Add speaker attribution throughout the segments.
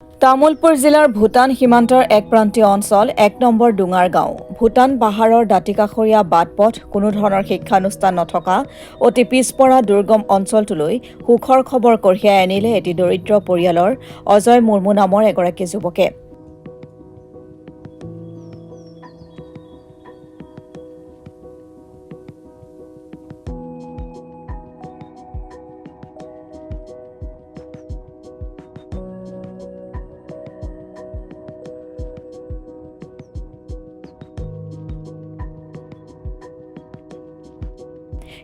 Speaker 1: তামুলপুৰ জিলাৰ ভূটান সীমান্তৰ এক প্ৰান্তীয় অঞ্চল 1 নম্বৰ ডোঙাৰ গাঁও। ভূটান পাহাৰৰ দাঁতিকাষৰীয়া বাট-পথ, কোনো ধৰণৰ শিক্ষানুষ্ঠান নথকা অতি পিছপৰা দুৰ্গম অঞ্চলটোলৈ সুখৰ খবৰ কঢ়িয়াই আনিলে এটি দৰিদ্ৰ পৰিয়ালৰ অজয় মুৰ্মু নামৰ এগৰাকী যুৱকে।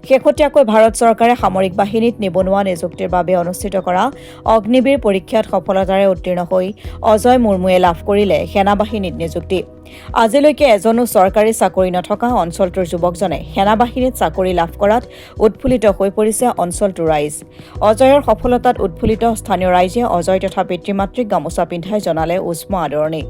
Speaker 1: শেহতীয়াকৈ ভাৰত চৰকাৰে সামৰিক বাহিনীত নিবনুৱা নিযুক্তিৰ বাবে অনুষ্ঠিত কৰা অগ্নিবীৰ পৰীক্ষাত সফলতাৰে উত্তীৰ্ণ হৈ অজয় মুৰ্মুৱে লাভ কৰিলে সেনাবাহিনীত নিযুক্তি। আজিলৈকে এজনো চৰকাৰী চাকৰি নথকা অঞ্চলটোৰ যুৱকজনে সেনাবাহিনীত চাকৰি লাভ কৰাত উৎফুল্লিত হৈ পৰিছে অঞ্চলটোৰ ৰাইজ। অজয়ৰ সফলতাত উৎফুল্লিত স্থানীয় ৰাইজে অজয় তথা পিতৃ মাতৃক গামোচা পিন্ধাই জনালে উষ্ম আদৰণি।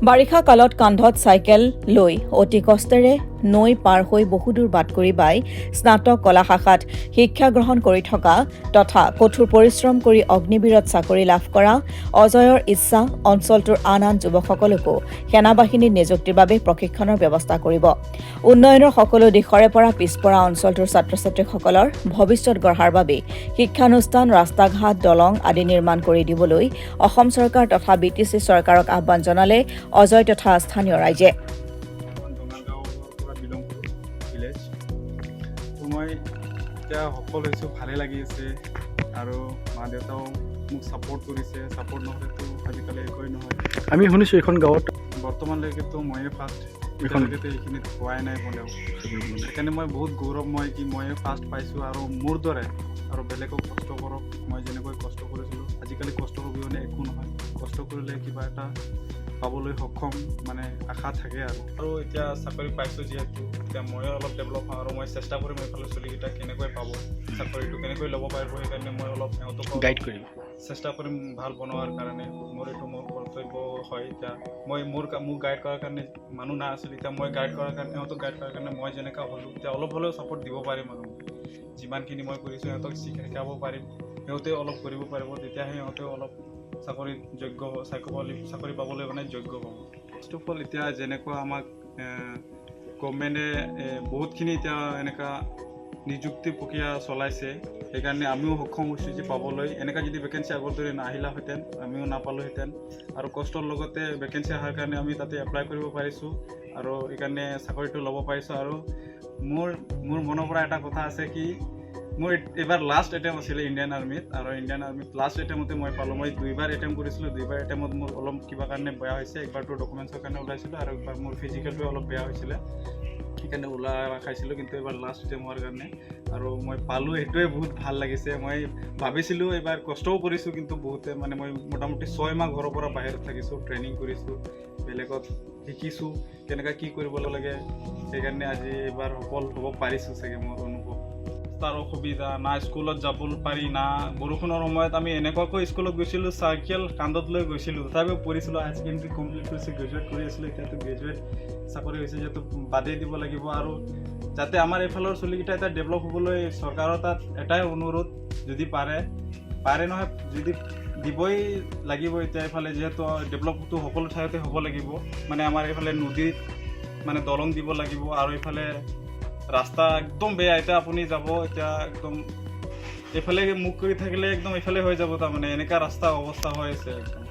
Speaker 1: বাৰিষা কালত কান্ধত চাইকেল লৈ অতি কষ্টেৰে নৈ পাৰ হৈ বহুদূৰ বাট কৰি বাই স্নাতক কলা শাখাত শিক্ষা গ্ৰহণ কৰি থকা তথা কঠোৰ পৰিশ্ৰম কৰি অগ্নিবীৰত চাকৰি লাভ কৰা অজয়ৰ ইচ্ছা অঞ্চলটোৰ আন আন যুৱকসকলকো সেনাবাহিনীত নিযুক্তিৰ বাবে প্ৰশিক্ষণৰ ব্যৱস্থা কৰিব। উন্নয়নৰ সকলো দিশৰে পৰা পিছপৰা অঞ্চলটোৰ ছাত্ৰ-ছাত্ৰীসকলৰ ভৱিষ্যত গঢ়াৰ বাবে শিক্ষানুষ্ঠান, ৰাস্তা-ঘাট, দলং আদি নিৰ্মাণ কৰি দিবলৈ অসম চৰকাৰ তথা বি টি চি চৰকাৰক আহ্বান জনালে অজয় তথা স্থানীয় ৰাইজে।
Speaker 2: ডোঙাৰগাঁৱৰ পৰা বিলং কৰোঁ, ভিলেজ। তো মই এতিয়া সফল হৈছোঁ, ভালেই লাগি আছে আৰু মা দেউতাও মোক ছাপৰ্ট কৰিছে। ছাপৰ্ট নহ'লেতো আজিকালি একোৱেই নহয়।
Speaker 3: আমি শুনিছোঁ এইখন গাঁৱত
Speaker 2: বৰ্তমানলৈকেতো ময়ে ফাৰ্ষ্ট।
Speaker 3: এইখন-
Speaker 2: এতিয়ালৈকেতো এইখিনিত হোৱাই নাই কোনেও। সেইকাৰণে মই বহুত গৌৰৱ মই কি ময়ে ফাৰ্ষ্ট পাইছোঁ আৰু মোৰ দৰে আৰু বেলেগক কষ্ট কৰক, মই যেনেকৈ কষ্ট কৰিছিলোঁ। আজিকালি কষ্ট অবিহনে একো নহয়। কষ্ট কৰিলে কিবা এটা পাবলৈ সক্ষম, মানে আশা থাকে। আৰু এতিয়া চাকৰি পাইছোঁ যিহেতু, এতিয়া ময়ো অলপ ডেভেলপ হওঁ আৰু মই চেষ্টা কৰিম এইফালে চলিকেইটা কেনেকৈ পাব, চাকৰিটো কেনেকৈ ল'ব পাৰিব। সেইকাৰণে মই অলপ সিহঁতকো
Speaker 3: গাইড কৰিব।
Speaker 2: চেষ্টা কৰিম ভাল বনোৱাৰ কাৰণে। মোৰ এইটো মোৰ কৰ্তব্য হয়। এতিয়া মই মোক গাইড কৰাৰ কাৰণে মানুহ না আছিল। এতিয়া মই গাইড কৰাৰ কাৰণে, সিহঁতক গাইড কৰাৰ কাৰণে মই যেনেকুৱা হ'লোঁ, এতিয়া অলপ হ'লেও ছাপৰ্ট দিব পাৰিম আৰু যিমানখিনি মই কৰিছোঁ সিহঁতক শিকাব পাৰিম। সিহঁতেও অলপ কৰিব পাৰিব, তেতিয়াহে সিহঁতেও অলপ চাকৰিত যোগ্য হ'ব, চাকৰি পাবলৈ মানে যোগ্য হ'ব। ফাৰ্ষ্ট অফ অল, এতিয়া যেনেকুৱা আমাক গভমেণ্টে বহুতখিনি এতিয়া এনেকুৱা নিযুক্তি প্ৰক্ৰিয়া চলাইছে, সেইকাৰণে আমিও সক্ষম হৈছোঁ যে পাবলৈ। এনেকুৱা যদি ভেকেঞ্চি আগৰ দৰে নাহিলাহেঁতেন, আমিও নাপালোহেঁতেন। আৰু কষ্টৰ লগতে ভেকেঞ্চি অহাৰ কাৰণে আমি তাতে এপ্লাই কৰিব পাৰিছোঁ আৰু সেইকাৰণে চাকৰিটো ল'ব পাৰিছোঁ। আৰু মোৰ মনৰ পৰা এটা কথা আছে কি মোৰ এইবাৰ লাষ্ট এটেম্প আছিলে ইণ্ডিয়ান আৰ্মিত আৰু ইণ্ডিয়ান আৰ্মিত লাষ্ট এটেম্পতে মই পালোঁ। মই দুইবাৰ এটেম্প কৰিছিলোঁ, দুইবাৰ এটেম্পত মোৰ অলপ কিবা কাৰণে বেয়া হৈছে। একবাৰটো ডকুমেণ্টছৰ কাৰণে ওলাইছিলোঁ আৰু একবাৰ মোৰ ফিজিকেলটোৱে অলপ বেয়া হৈছিলে, সেইকাৰণে ওলাই খাইছিলোঁ। কিন্তু এইবাৰ লাষ্ট এটেম্প হোৱাৰ কাৰণে আৰু মই পালোঁ, সেইটোৱে বহুত ভাল লাগিছে। মই ভাবিছিলোঁ এইবাৰ কষ্টও কৰিছোঁ, কিন্তু বহুতে মানে মই মোটামুটি 6 মাহ ঘৰৰ পৰা বাহিৰত থাকিছোঁ, ট্ৰেইনিং কৰিছোঁ, বেলেগত শিকিছোঁ কেনেকুৱা কি কৰিব লাগে। সেইকাৰণে আজি এইবাৰ সফল হ'ব পাৰিছোঁ চাগে, মোৰ অনুভৱ। ৰাস্তাৰ অসুবিধা না, স্কুলত যাব পাৰি না। বৰষুণৰ সময়ত আমি এনেকুৱাকৈ স্কুলত গৈছিলোঁ, চাইকেল কান্ধত লৈ গৈছিলোঁ, তথাপিও পঢ়িছিলোঁ। হায়াৰ ছেকেণ্ডেৰী কমপ্লিট কৰিছোঁ, গ্ৰেজুৱেট কৰি আছিলোঁ। এতিয়াতো গ্ৰেজুৱেট চাকৰি হৈছে যিহেতু বাদেই দিব লাগিব। আৰু যাতে আমাৰ এইফালৰ চলিকেইটা এতিয়া ডেভেলপ হ'বলৈ চৰকাৰৰ তাত এটাই অনুৰোধ, যদি পাৰে, পাৰে নহয়, যদি দিবই লাগিব। এতিয়া এইফালে যিহেতু ডেভেলপটো সকলো ঠাইতে হ'ব লাগিব, মানে আমাৰ এইফালে নদীত মানে দলং দিব লাগিব। আৰু এইফালে ৰাস্তা একদম বেয়া। এতিয়া আপুনি যাব, এতিয়া একদম এইফালে মুখ কৰি থাকিলে একদম এইফালে হৈ যাব, তাৰমানে এনেকুৱা ৰাস্তা অৱস্থা হৈ আছে একদম।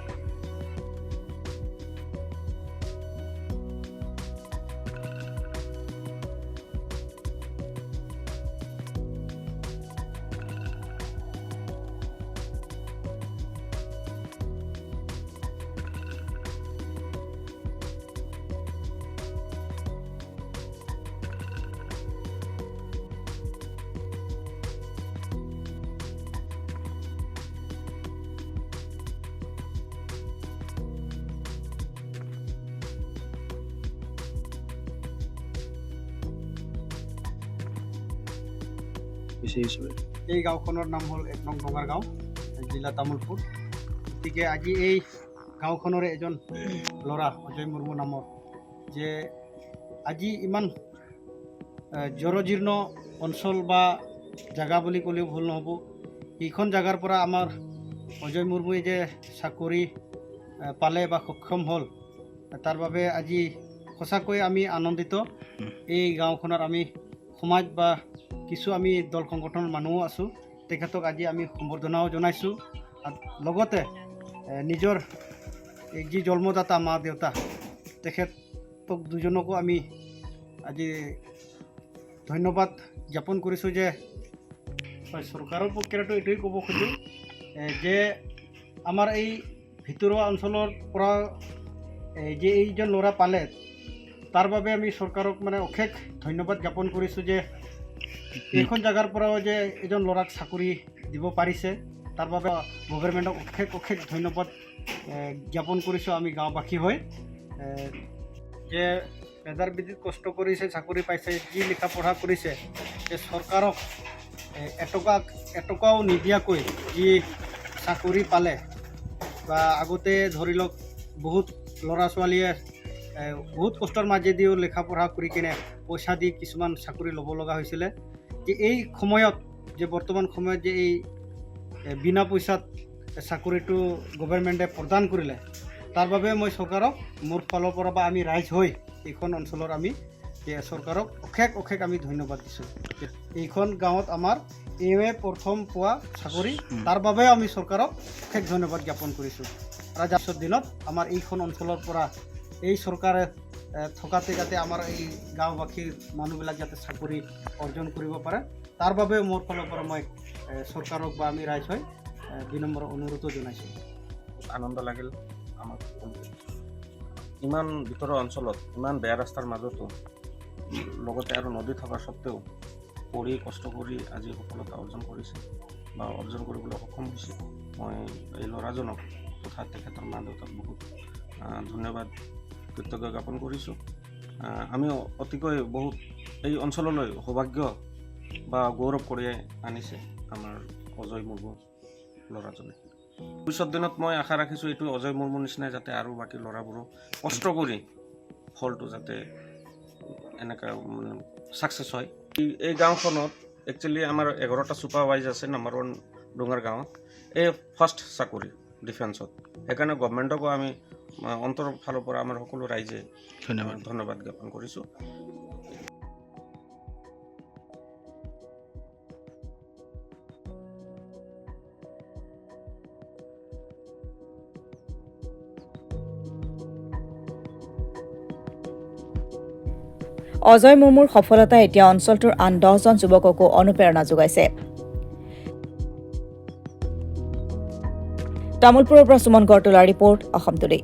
Speaker 3: হৈছে হিচাপে। এই গাঁওখনৰ নাম হ'ল 1 নং ডোঙাৰগাঁও, জিলা তামোলপুৰ। গতিকে আজি এই গাঁওখনৰে এজন ল'ৰা অজয় মুৰ্মু নামৰ যে আজি ইমান জৰজীৰ্ণ অঞ্চল বা জেগা বুলি ক'লেও ভুল নহ'ব, এইখন জেগাৰ পৰা আমাৰ অজয় মুৰ্মুৱে যে চাকৰি পালে বা সক্ষম হ'ল, তাৰ বাবে আজি সঁচাকৈ আমি আনন্দিত। এই গাঁওখনত আমি সমাজ বা কিছু আমি দল সংগঠনৰ মানুহো আছোঁ, তেখেতক আজি আমি সম্বৰ্ধনাও জনাইছোঁ আৰু লগতে নিজৰ এই যি জন্মদাতা মা দেউতা, তেখেতক দুজনকো আমি আজি ধন্যবাদ জ্ঞাপন কৰিছোঁ যে হয়, চৰকাৰৰ পক্ষেতো এইটোৱেই ক'ব খোজোঁ যে আমাৰ এই ভিতৰুৱা অঞ্চলৰ পৰা এই যে এইজন ল'ৰা পালে, তাৰ বাবে আমি চৰকাৰক মানে অশেষ ধন্যবাদ জ্ঞাপন কৰিছোঁ যে এইখন জেগাৰ পৰাও যে এজন ল'ৰাক চাকৰি দিব পাৰিছে, তাৰ বাবে গভৰ্ণমেণ্টক অশেষ অশেষ ধন্যবাদ জ্ঞাপন কৰিছোঁ আমি গাঁওবাসী হৈ। যে মেধাৰ ভিত্তিত কষ্ট কৰিছে, চাকৰি পাইছে, যি লিখা পঢ়া কৰিছে, যে চৰকাৰক এটকা এটকাও নিদিয়াকৈ যি চাকৰি পালে বা আগতে ধৰি লওক বহুত ল'ৰা ছোৱালীয়ে বহুত কষ্টৰ মাজেদিও লেখা পঢ়া কৰি কিনে পইচা দি কিছুমান চাকৰি ল'ব লগা হৈছিলে, যে এই সময়ত যে বৰ্তমান সময়ত যে এই বিনা পইচাত চাকৰিটো গভৰ্ণমেণ্টে প্ৰদান কৰিলে, তাৰ বাবে মই চৰকাৰক মোৰ ফালৰ পৰা বা আমি ৰাইজ হৈ এইখন অঞ্চলৰ আমি যে চৰকাৰক অশেষ অশেষ আমি ধন্যবাদ দিছোঁ। এইখন গাঁৱত আমাৰ এওঁৱে প্ৰথম পোৱা চাকৰি, তাৰ বাবেও আমি চৰকাৰক অশেষ ধন্যবাদ জ্ঞাপন কৰিছোঁ। আৰু পিছৰ দিনত আমাৰ এইখন অঞ্চলৰ পৰা এই চৰকাৰে থকাতে যাতে আমাৰ এই গাঁওবাসীৰ মানুহবিলাক যাতে চাকৰি অৰ্জন কৰিব পাৰে, তাৰ বাবেও মোৰ ফালৰ পৰা মই চৰকাৰক বা আমি ৰাইজ হৈ বিনম্ৰ অনুৰোধো জনাইছোঁ।
Speaker 4: আনন্দ লাগিল আমাক। ইমান ভিতৰুৱা অঞ্চলত ইমান বেয়া ৰাস্তাৰ মাজতো, লগতে আৰু নদী থকা সত্ত্বেও পঢ়ি কষ্ট কৰি আজি সফলতা অৰ্জন কৰিছে বা অৰ্জন কৰিবলৈ সক্ষম হৈছে। মই এই ল'ৰাজনক তথা তেখেতৰ মা দেউতাক বহুত ধন্যবাদ, কৃতজ্ঞ জ্ঞাপন কৰিছোঁ। আমি অতিকৈ বহুত এই অঞ্চললৈ সৌভাগ্য বা গৌৰৱ কঢ়িয়াই আনিছে আমাৰ অজয় মুৰ্মু ল'ৰাজনে। ভৱিষ্যত দিনত মই আশা ৰাখিছোঁ, এইটো অজয় মুৰ্মুৰ নিচিনাই যাতে আৰু বাকী ল'ৰাবোৰো কষ্ট কৰি ফলটো যাতে এনেকুৱা মানে ছাকচেছ হয়। এই গাঁওখনত একচুৱেলি আমাৰ 11টা চুপাৰভাইজ আছে। নাম্বাৰ ওৱান ডোঙাৰ গাঁৱত এই ফাৰ্ষ্ট চাকৰি ডিফেন্সত। সেইকাৰণে গভমেণ্টকো আমি অন্তৰ ফালৰ পৰা আমাৰ সকলো ৰাইজে
Speaker 5: ধন্যবাদ।
Speaker 4: ধন্যবাদ জ্ঞাপন কৰিছোঁ।
Speaker 1: অজয় মুৰ্মুৰ সফলতাই এতিয়া অঞ্চলটোৰ আন 10জন যুৱককো অনুপ্ৰেৰণা যোগাইছে। তামোলপুৰৰ পৰা সুমন গড়তোলাৰ ৰিপৰ্ট, অসম টুডে।